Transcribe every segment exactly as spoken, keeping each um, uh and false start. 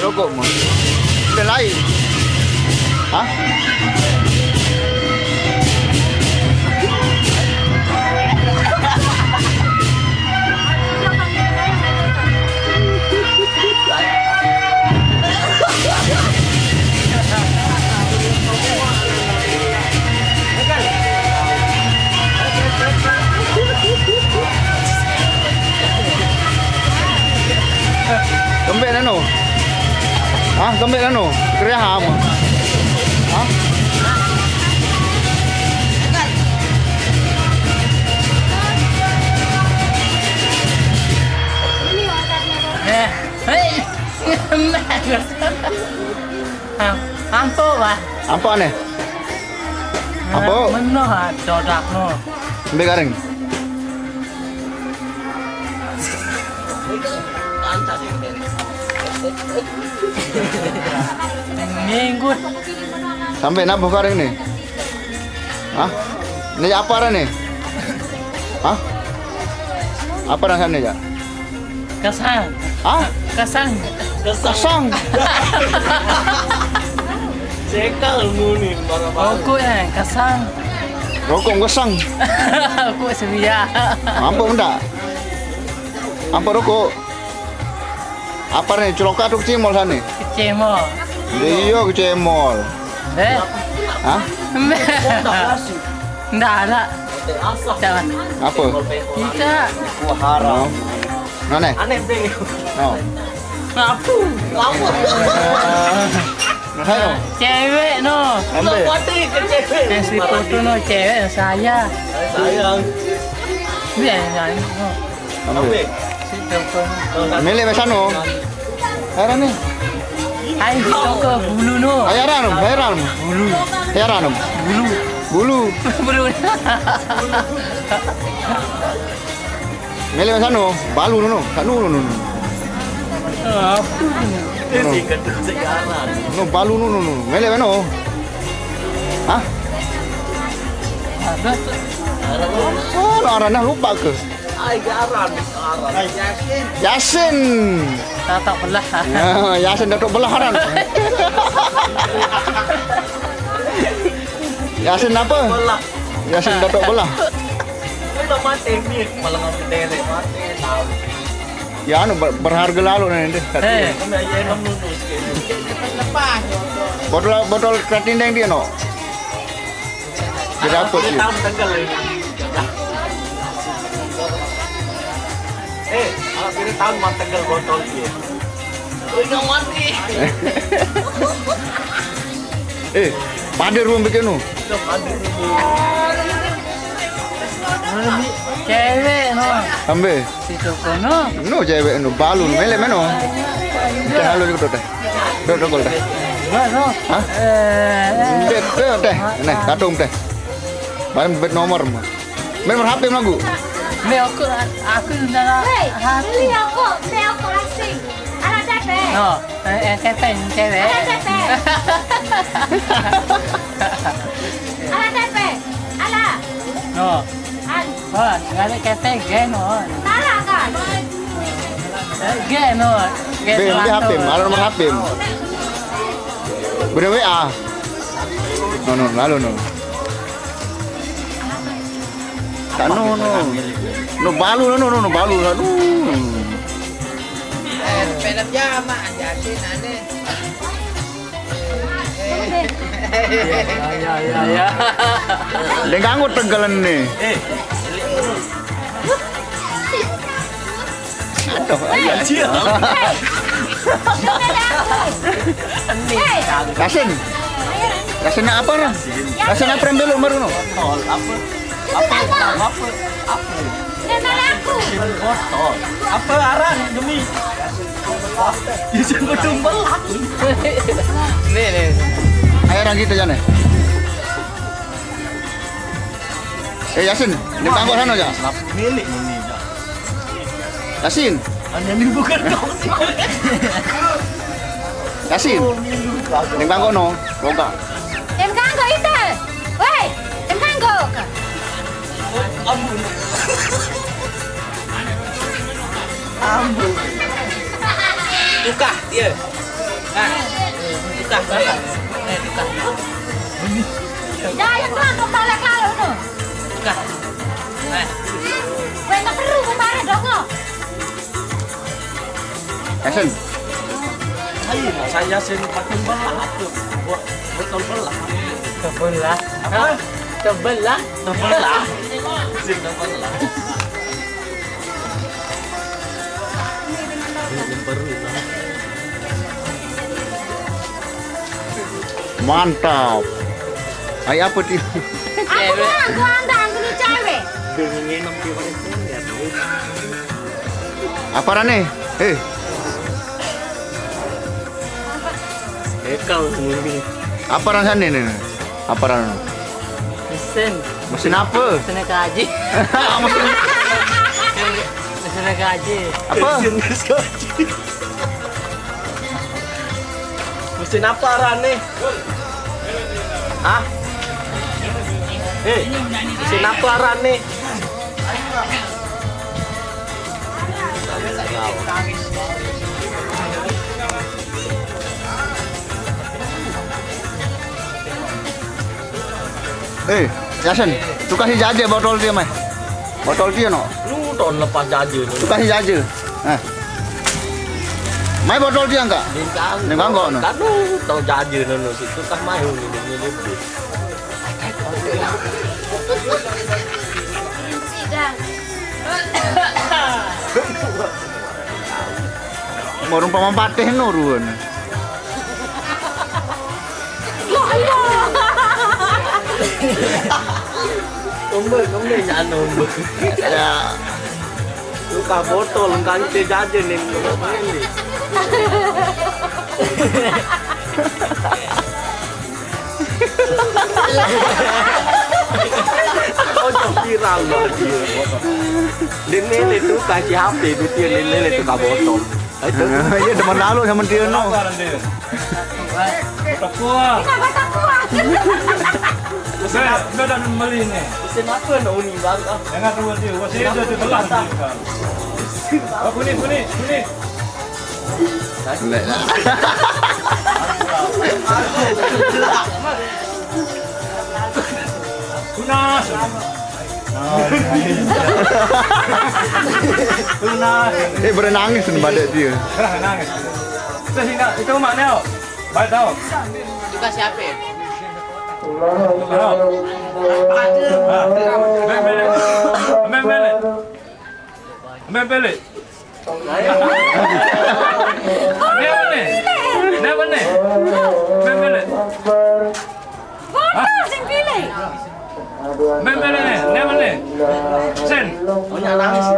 Rokok mah. Udah lain. Hah? Kembek nano. Hah, kembek nano. Kerja ham. Hah? Eh, hei. Am-, ampo, Bah. Ampo nih. Ampo. Menoh, ah, dodak no. Ambil garing. Minggu. Sampai nabung garing nih. Hah? Ini apa nih? Hah? Apa rasanya ya? Kasang. Hah? Kasang. Kasang. Cekal muni marah-marah. Rokok ya, kasang. Rokok kasang. Rokok sebiak. Mampu enggak? Mampu rokok. Apa nih? Celoka tuh kecimol sana. Kecimol. Iya, kecimol. Eh? Hah? Nggak ada. Jangan. Apa? Kita. Haram. Mana? Aneh deh. No. Ngapu. Ngapu. Nah, ayo. Cewek no. Ambil. Kuatir ke cewek. Yang si foto no cewek saya. Sayang. Iya, yang no. Ambil. Ambil. Si foto no. Milik besan no. Heran nih. Ayo kita ke bulu no. Ayo heran, heran. Bulu. Heran. Bulu. Bulu. Bulu. Mele sano, balu no, no. Sano no, no. Apa? No. Ini sih kedua sejarah. No, balu no, no, no. Mele no. Hah? Ada tuh. Oh, no, arana lupa ke? Ai, garan, garan. Yasin. Yasin. Tatak belah. Ya, Yasin Datuk Belah kan. Yasin apa? Belah. Yasin Datuk Belah. Udah mati, Mir. Malah ngambil derek, mati, tahu. Ya, anu, ber-, berharga lalu nih, deh. Eh. Kena aja enam nunus, kayak gitu. Botol, botol Katindeng dia, no. Dia dapat dia. Tahun tegal ini. Eh, kalau kira tahun mah tegal botol dia. Udah mati. Eh, pada ruang bikin no. Udah mati. Cewek no. Ambil. Situ kono. No cewek no balu mele meno. Kita halu juga teh. Dok dok teh. Enggak no. Hah? Eh. Dek teh teh. Nih, katung teh. Barang bet nomor mah. Main berhapim lagu. Ini aku aku dalam. Hei, hati. Ini aku, ini aku asing. Anak siapa? No, eh, eh, siapa yang cewek? Anak siapa? Anak siapa? Anak. No. An. Wah, nggak ada ketek, geno. Salah kan? Eh, geno. Geno. Hapim, ada nomor hapim. Bener W A. No, no, lalu no. Tak no, no. No balu, no, no, no, no balu, lalu. Eh, film jama, jadi nanti. Ya, ya, ya, ya. Dia ganggu tegelan nih. Eh. Aduh, iya. Anjir. Hei. Yasin. Yasin apa, Ram? Yasin apa yang belok baru, no? Apa? Apa? Apa? Apa? Kenal aku. Botol. Apa arang demi? Ya, siapa tumbal aku? Nih, nih. Ayo, orang kita jane. Eh, Yasin, dia tangkap sana aja. Milik ini, ya. Yasin. Hanya ini bukan kau. Yasin. Dia tangkap no, boga. Yang tangkap itu. Woi, yang tangkap. Ambun. Ambun. Iya. Nah, tukar, tukar. Eh, tukar. Dah, yang tuan kau balik lalu tu. Tukar. Nah. Kau nak perlu kemarin dong. Yasin. Saya, saya sing pakai belah apa? Buat betul belah. Sebelah. Apa? Sebelah. Sebelah. Sing sebelah. Mantap. Ai apa ti? Aku doang, gua anda, aku ni cewek. Apa rane? Eh. Ekal muni. Apa rasanya ni? Apa rasanya? Mesin. Mesin apa? Mesin kaji. Mesin, mesin kaji. Apa? Mesin kaji. Mesin apa, Ran, nih? Hah? Eh, mesin apa, Ran, nih? Eh, Yasin, tu kasih jaje botol dia, mai. Botol dia, no. Lu tahun lepas jaje ni. Tu kasih jaje. Eh. Mai botol dia, enggak? Ni kan kok, no. Kan lu tahu jaje, no, no. Situ kah mai, ni, ni, ni, ni. Mau rumpah mampatih, no, ruan. Tombol, tombol, jangan tombol. Ya. Tukar botol, engkau ni jaje ni. Ojo viral, no, dia. Dia nilai tukar si H P, dia nilai tukar botol. Itu. Iya, teman lalu sama dia, no. Takwa. Kenapa takwa? Saya, saya dah beli ni. Mesin apa nak uni bang? Ah. Jangan tahu dia. Wah, saya dah terbelah. Oh, kuning, kuning, kuning. Tunas. Tunas. Eh, berenangis ni badak dia. Nangis. Terus ingat, itu mak ni, oh. Baik tahu. Juga siapa? Tahu. Ambil balik. Ambil balik. Ambil balik. Ni apa ni? Ni apa ni? Ambil balik. Botol sing pilih. Ambil balik ni. Ni apa ni? Sen. Punya nangis.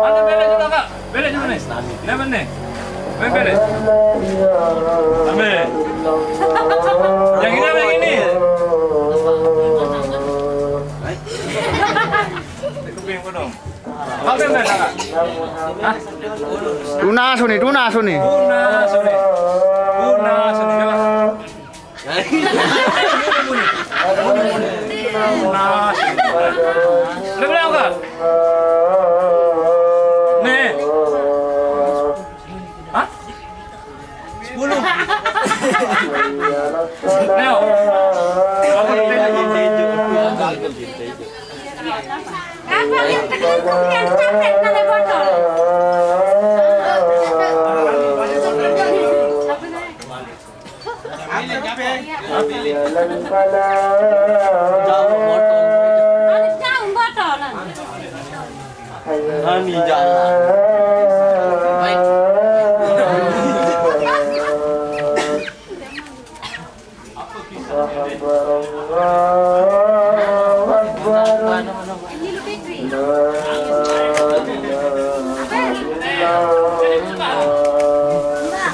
Ambil balik juga, Kak. Balik juga ni. Ni apa ni? Ambil balik. Ambil. Yang ini apa yang ini? Keping pun dong. Apa yang dah, Kak? Hah? Tunas ni, tunas ni. Tunas ni. Tunas ni, ya. Tunas. Boleh bilang, Kak? Ni. Hah? Sepuluh. Neo. Apa yang tadi itu yang capek mana botol? Mana jauh botol? Ani jalan. Baik.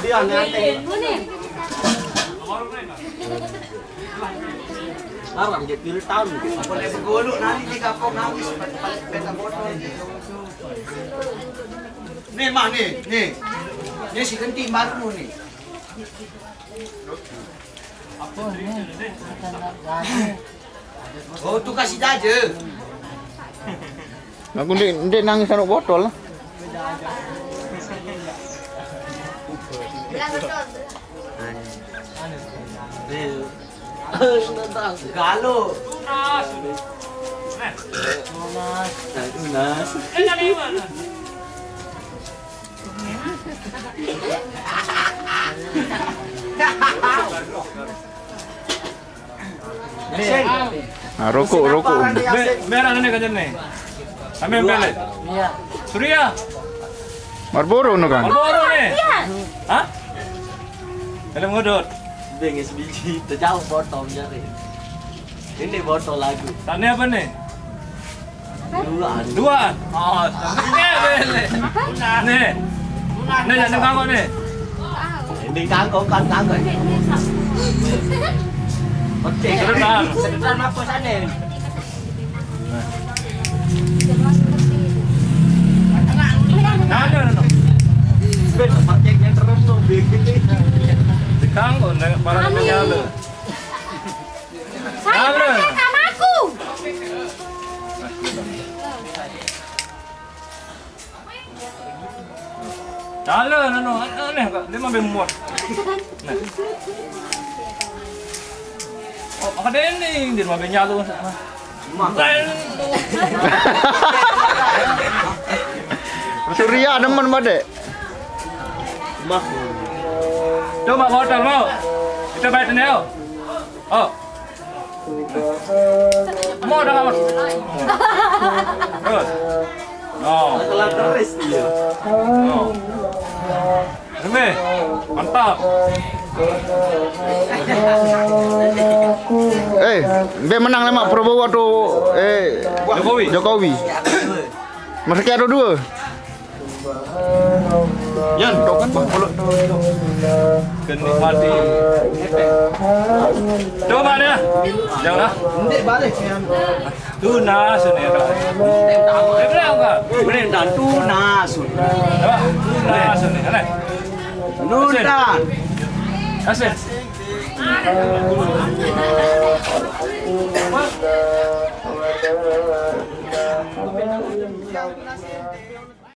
Dia nanti. Haram dia pil tahun. Boleh bergolok nanti di kapok nangis. Ni, mah, ni, ni. Ni si Genting baru ni. Apa ni? Macam nak jaje. Oh, tu kasih jaje. Aku ndik, ndik nangis anu botol lah. Galo. Tunas. Nah, tunas. Nah, rokok, rokok. Merah ni kan ni. Kami beli. Iya. Surya. Marlboro no kan? Marlboro ni. Iya. Hah? Kalau ngodot. Bengis biji, terjauh botol jari. Ini botol lagu. Tanya apa ni? Dua. Dua. Oh, ni beli. Ni. Ni, jangan kangkok ni. Ini kangkok, kan kangkok. Oke. Terus tahan. Terus apa sana? Nah, no, no, no. Pakai yang terus tuh, bikin. Kangkok, nak para menyala. Saya pakai sama aku. Salah, no, no. Aneh, Kak. Dia mah bemot. Nah. Oh, ada ini, dia mah benyalo. Surya demen badek. Mah. Coba motor mau. Kita balik sini, yuk. Oh. Mau dah, Mas. Terus. No. Masalah terus dia. No. Ini, mantap. Eh, be menang lemak Prabowo atau, eh, Jokowi. Jokowi. Masih ada dua. Yan, kau kan bang mulut. Kenikmati. Coba dia. Jangan lah. Ndeq balik, Yan. Tunas ni, Kak. Dia bilang, Kak. Boleh dan tunas. Coba. Tunas ni, kan? Nundan. Asin.